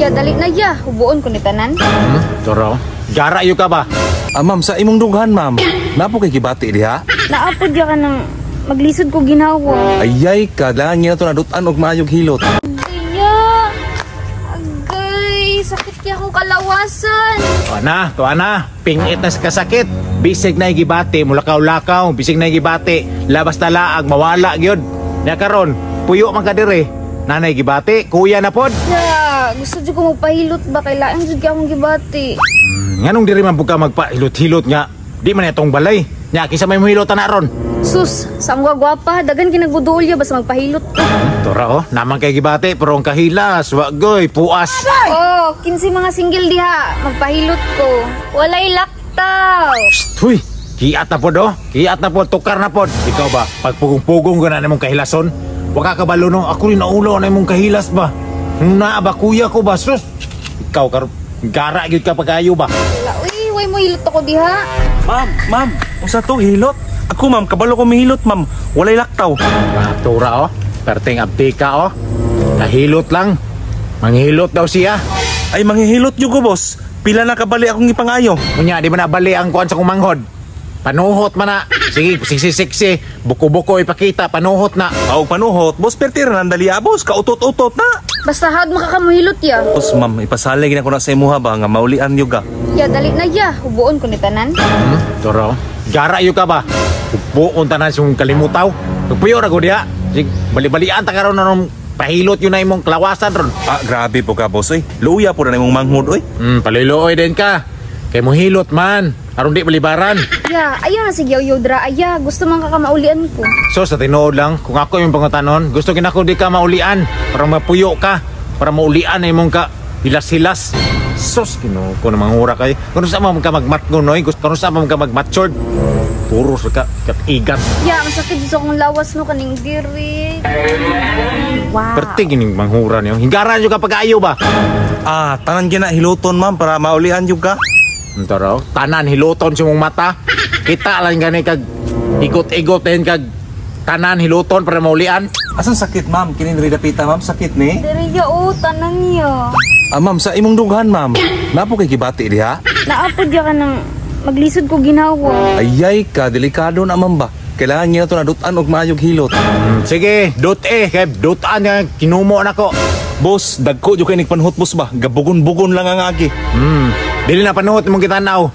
Ya, dali na ya. Hubuon ko ni tanan. Toro. Gara yu ka ba? Ah, ma'am, sa imong dughan, ma'am. Napo kay gibati diha? Naapod ya ka ng maglisod ko ginawa. Ayay, kailangan niya to nadutan og maayog hilot. Kaya, agay, sakit kaya akong kalawasan. Tuwa na, tuwa na. Pingit na sa kasakit. Bisig na gibati, mulakaw-lakaw, bisig na gibati. Labas talaag, mawala gyud. Nya karon, puyo man ka dire. Nanay gibati, kuya na pod. Ya, gusto jud ko magpahilot ba kay lain jud kay akong gibati. Nganong diri man pud ka magpahilot-hilot nga? Di man itong balay. Nya kinsa may mohilot ana ron? Sus, sa among gwapa, daghan kinagbuduol ya basta magpahilot ko. Tora oh, naman kay gibati pero ang kahilas, wa goy, puas. Oh, 15 mga single diha, magpahilot ko. Walay laktaw. Shh, huy, kiat na pod oh. Kiat na pod, tukar na pod. Ikaw ba, pagpugong-pugong ko na nimong kahilason? Wa ka kabalo no, ako rin naulo na imong kahilas ba? Na ba kuya ko ba sus? Ikaw kar gara gyud ka pagayo ba? Wala, uy, way mo hilot ako diha. Ma'am, ma'am, unsa to hilot? Ako ma'am, kabalo ko mihilot, ma'am. Walay laktaw. Tura oh, perting abtika oh. Kahilot lang. Manghilot daw siya. Ay, manghihilot jud ko, boss. Pila na kabali akong ipangayo. Unya, di ba nabali ang kuan sa kumanghod? Panuhot man na. Sige, siksi-siksi. Buko-buko ipakita, panuhot na. Aw, panuhot, boss, perti ra nang dali, ah, boss. Kautot-utot na. Basta hawd makakamuhilot ya. Boss, ma'am, ipasalig na ko na sa imuha ba nga maulian yun ka. Ya, dali na ya. Hubuon ko ni tanan. Toro, gara yu ka ba? Upuon tanan siyong kalimutaw. Nagpuyo ra ko diha. Sige, bali-balian ta karon na nung pahilot yun na imong klawasan ron. Ah, grabe po ka, boss, oy. Luya po na imong manghod, oy. Paliluoy din ka. Kay mo hilot man. Aron di balibaran. Ya, ayaw na sige yaw dra aya. Gusto man kakamaulian ko. So sa tinuod lang, kung ako yung pangutanon, gusto kinako di ka maulian para mapuyo ka, para maulian na imong ka hilas-hilas. Sus, Ginoo ko na mangura kay. Kung sa man ka magmatngon noy, gusto kung sa man ka magmatured. Puro sa ka igat. Ya, masakit sa akong lawas no kaning diri. Wow. Perti gining manghura niyo. Hingaran jud ka pag-ayo ba? Ah, tanan gina hiluton, ma'am, para maulian jud ka. Taro, tanan hiluton sa mong mata. Kita lang gani kag igot-igot din kag tanan hiluton para maulian. Asan sakit, ma'am? Kini diri dapita, ma'am, sakit ni. Diri ya oh, tanan ya. Ah, ma'am, sa imong dughan, ma'am. Napo kay gibati diha? Naapod ya ka ng maglisod ko ginawa. Ayay ka, delikado na, ma'am ba? Kailangan niya to nadutan og maayog hilot. Sige, dot eh, kay dotan nga kinumo nako. Boss, dagko jud kay nagpanhot, boss ba? Gabugon-bugon lang ang agi. Dili na panuhot imong gitanaw.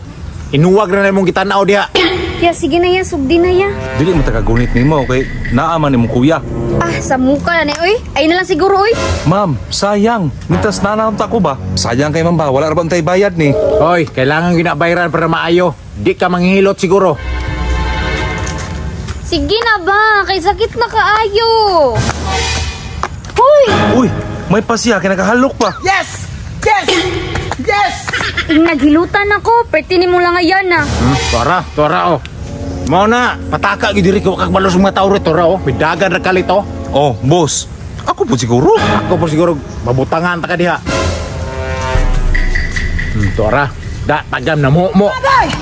Inuwag na imong gitanaw diha. Ya, sige na ya, sugdi na ya. Dili mo tagagunit nimo kay naa man imong kuya. Ah, sa muka na ni oy. Ay na lang siguro oy. Ma'am, sayang. Mintas nanam ta ko ba? Sayang kay ma'am ba? Wala ra ba tay bayad ni? Hoy, kailangan ginabayran para maayo. Di ka manghihilot siguro. Sige na ba, kay sakit na kaayo. Hoy, Uy, may pasiya kay nakahalok pa. naghilutan ako. Perti ni mo lang ayan ah. Tora, tora oh. Mao na, pataka gyud diri ko kag balos mga tawo ri tora oh. May dagan ra kalito. Oh, boss. Ako po siguro. Ako po siguro mabutangan ta ka diha. Tora. Da tagam na mo mo.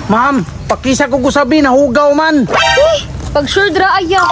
Ma'am, pakisa ko gusabi na hugaw man. Pag sure dra ayaw.